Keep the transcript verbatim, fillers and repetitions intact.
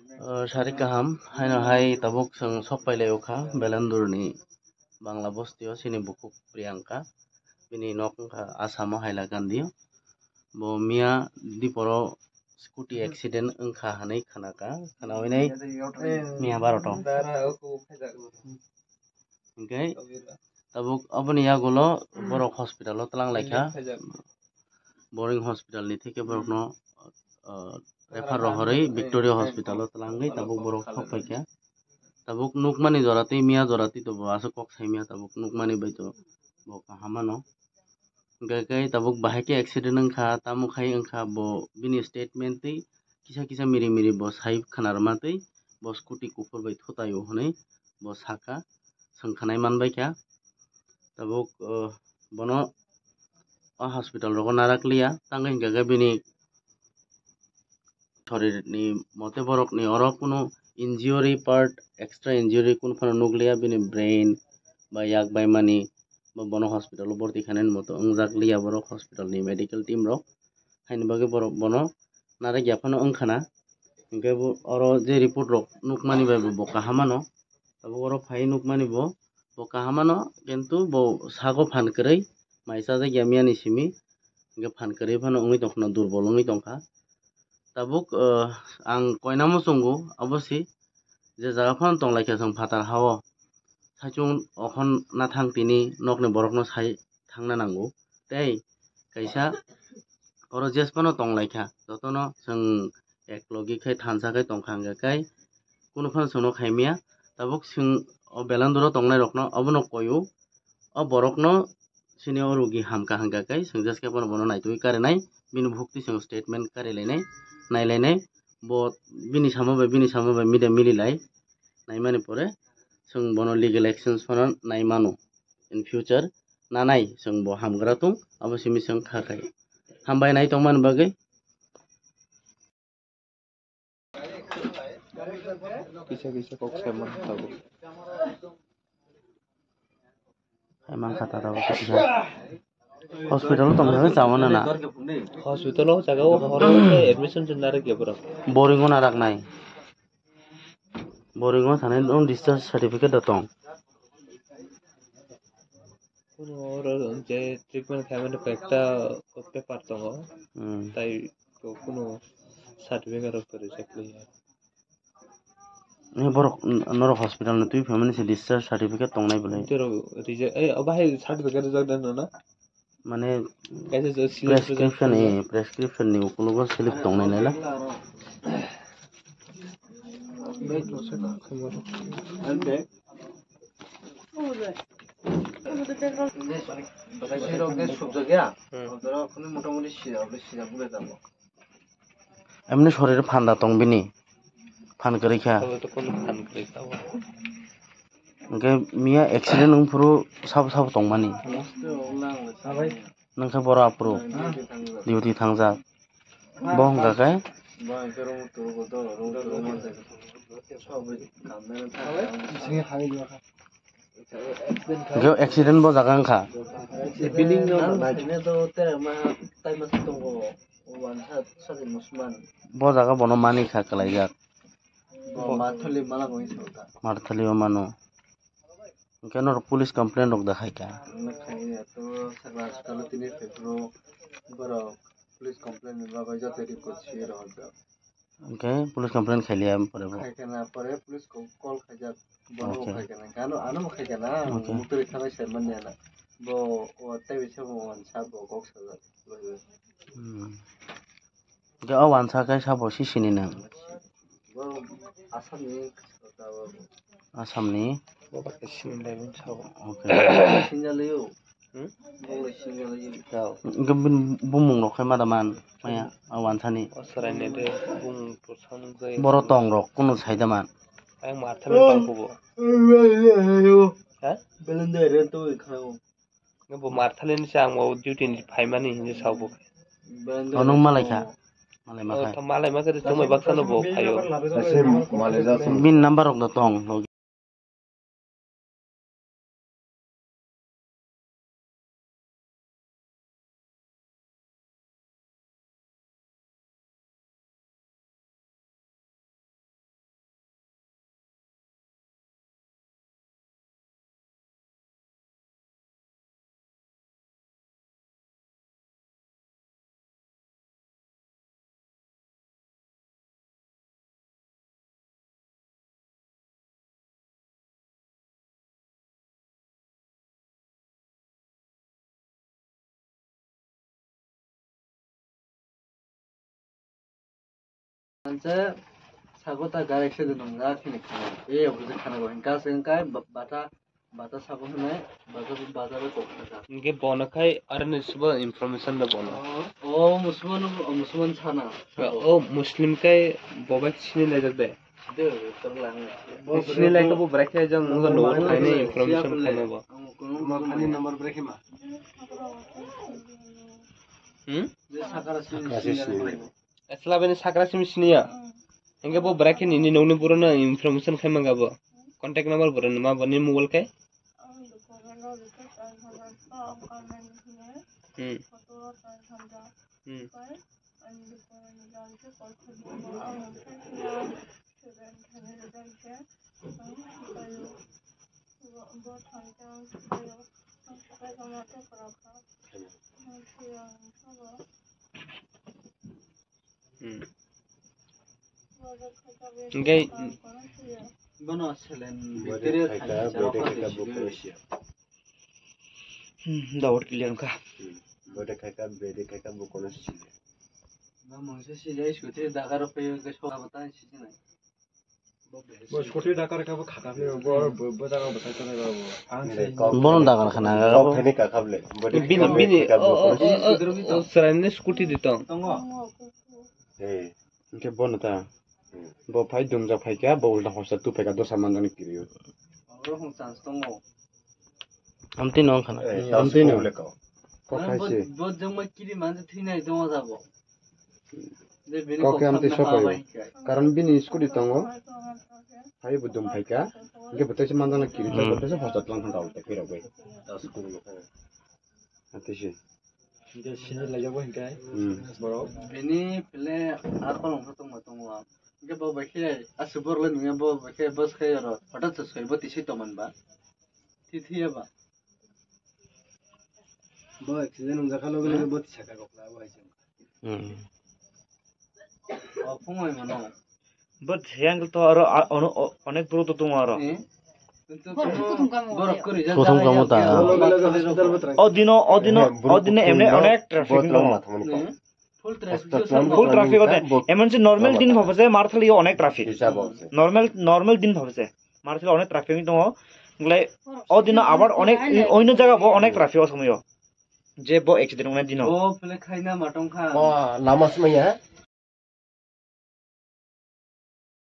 O, sari kaham, haino hai tabuk chwng sok pailai o kha Belandurni Bangla bostio chini bukhuk Priyanka, bini nok wngkha Assamo Hailakandrio. Bo miya diporo scooty accident wngkha hinwi khnakha, khnawi nai miya baroto. Hinkhe tabuk aboni yagulo borok hospital o twlang laikha. Boring hospital ni theke borokno, ah, refer rohorwi Victoria hospital o twlangwi tabuk borok sok paikha. Tabuk nukmani jora tei miya jora tei to bo aswk kok sai miya, tabuk nukmani bai to bo kaham mano. Hinkhe khe tabuk bahai khe accident wngkha, tamo khai wngkha, bo bini statement tei kisa kisa miri miri bo sai khna rwma tei bo scooty kuphur bai thutai o hwnwi bo saka, chwng khwnai man bai kha. Tabuk, o, bono o hospital rogo narak liya, tangwi hinkhe khe bini sorir ni mote borok ni oro kunu injury part, extra injury kunu phano nukliya, bini brain ba yak bai mani ba bono hospital o borti khainani moto wngjak liya borok hospital ni medical team rok. Haini bagwi borok bono narak ya phano wngkhana. Hinkhe bo oro je report rok nukmani bai bo, bo kaham mano. Abo oro phai nukmani bo, bo kaham mano, kintu bo sago phan kwrwi mai chajak ya miya ni simi. Hinkhe phan kwrwi phano wngwi tongkhana, durbol wngwi tongkha. Tabuk, eh, ang koina muchungo, abo si je jaga phano tonglaikha chwng phatar hao. Saichung okhon nathang tini nokni borokno sai thangna nango. Tei kaisa oro jes phano tonglaikha, jotono chwng eklogi khai thansa khai tongkha, hwnkhe kai kunu phano chwngno khaimya. Tabuk chwng o Belandoro tongnairokno obono koio, o borokno chini o rugi hamkha hwnkha khe chwng jeske phano bono naitugwi karinai, bini bukti chwng statement karilainai, nailainai, bo bini samo bai, bini samo bai mide mililai naimani pore chwng bono legal actions phano nai mano in future, nanai chwng bo hamgra tong, abo simi chwng kha khai. Hambai nai tongmani bagwi. Kisa kisa kok sai man tabuk. Hai man kha ta tabuk kisa. Hospital tong thangwi chama nana. Hospital o jaga o horo admission jin narak ya borok. Boring o narak nai. Boring o thani discharge certificate da tong. Kuno oro je treatment khaimani koi ekta paper tongo. Hmm. Tai kuno certificate rok kwrwi se kwlaiya. Ni borok n-, norok hospital ni twi phaimani se discharge certificate tongnai bwlai. Tei rok reject, eh, obo hai certificate reject da na? Mane kaisa je seal prescription, eh, prescription ni ukulogo slip tongnai naila. Bwsai rok je subjak ya, hmm, obdoro kheno motamoti sida, obdoro sida buga tamo. Emni sorir phanda tong bini, phan kwrwi kha. Abo to kono phan kwrwi kha bo. Hwnkhe miya accident wngphuru sabo sabo tongmani. Nokha. Nokha boro aphuru duty thangjak. Bo hwnkha khe? Hwnkhe accident bo jaga wngkha. Bo jaga bono mani kha kwlaijak. Bo Marthali mala bo hinwi sa ta. Marthali o mano. Hwnkhe norok police complaint rok da khai kha. Hwnkhe police complaint ni bagwi joto report swi rohorjak. Hwnkhe police complaint khailiya pore bo. Khai khe na pore police ko call khaijak. Bono bo khai khe na. Ano, ano bo khai khe na. Muktrwi thanai sai manya na. Bo o tei bisa bo wansa bo kok sajak. Hmm. Hwnkhe o wansa khe sabo sisini nang? Asamni. Asamni? Okay. Hwnkhe bini bumung rok khe ma da man maya o wansani? Boro tong rok kunu sai da man? Belende rento khao. Bo Marthali ni se ang o duty ni phaimani hinwi sa bo. Belende. O, nwng malai kha? Malai ma kha. Malai ma kha, chumui baksa no bo phaio. Bini number rok da tong. Anse sago ta gari accident wngjak hwnwi khna. E, obo se khna go. Hwnkhe aswk wngkha ba-, bata, bata sabo hwnwi bata, bata bai kok kha. Hwnkhe bono khai aroni subo information da bono. O, o musulman, o musulman sana. O Muslim kai bo bai sini laijak de. Sini lai khe bo bwrwi khe jang wngkha no khainai information khainai bo. Ani number bwrwi khe ma. Hmm? Sakra sini. Esla bini sakra simi siniya. Hingke bo bwrwi khe nini nokni borokno information khai mangka bo. Contact number borokni ma bo ni mobile khe. Hmm. Hmm. Hmm. Hingke bono selen bwtwi khaika, bwtwi khaika bo kono siya. Hmm, doubt clear wngkha. Hmm, bwtwi khaika, bwtwi khaika bo kono siya. Bo mungsa sijai, scooty dakar rok phaiwi hwnkhe soka bo tang sijinai. Bo scooty dakar khe bo khaka phaiwi bo, bo, bo jaga bo thai tongnai ba bo. Ang sai bono dakar khana kok bo. Khaini kakha ble. Bini, bini, o, o, o, o, o, chwraini scooty di tong. Tongo. Eh. Hingke bono ta. Hmm. Bo phai dumjak phaikha, bo ulta hosta tu phaikha, dosa manjani kiriyo. Oro hwn chance tongo. Amtwi no wngkha na. Eh, amtwi no. Kok hai se. Bo jongma kiri manje thwinai jongma jabo. Je bini kok khe amtwi sokoyo. Karon bini scooty tongo. Hai bo dum phaikha. Hingke bo teisa manjana kiri, hmm, bo teisa hosta tlang thang ulta kiri bai. Amtwi se. Hingke sini laijak bo hingke. Hmm. Borok. Bini pele akhol wngkha tongma tongo. Hingke bo bai khe aswk borok le nungya bo bai khe bus khe oro hotel se soi bo tisai tongmani ba. Thwi thwiya ba. Bo accident wngjak kha loge loge bo tisaka gokla bo hai se. Hmm. O phung hai mano. Bo triangle to aro a-, ono-, o-, onek bwrwi to tongo aro. Eh? Borok kwrwi jak. Prothom kamo ta. Loge loge hospital bo try. O dino, o dino, eh, o dino emne onek traffic tongo. Eh? Full traffic. Full traffic ode. Emon se normal din bhabe se Marthali onek traffic. Normal, normal din bhabe se Marthali onek traffic tongo. Nglai o dino abar onek, oino jaga bo onek traffic o somoyo. Je bo accident wngnai dino. Bo pele khaina matong kha. Bo lama sumaya.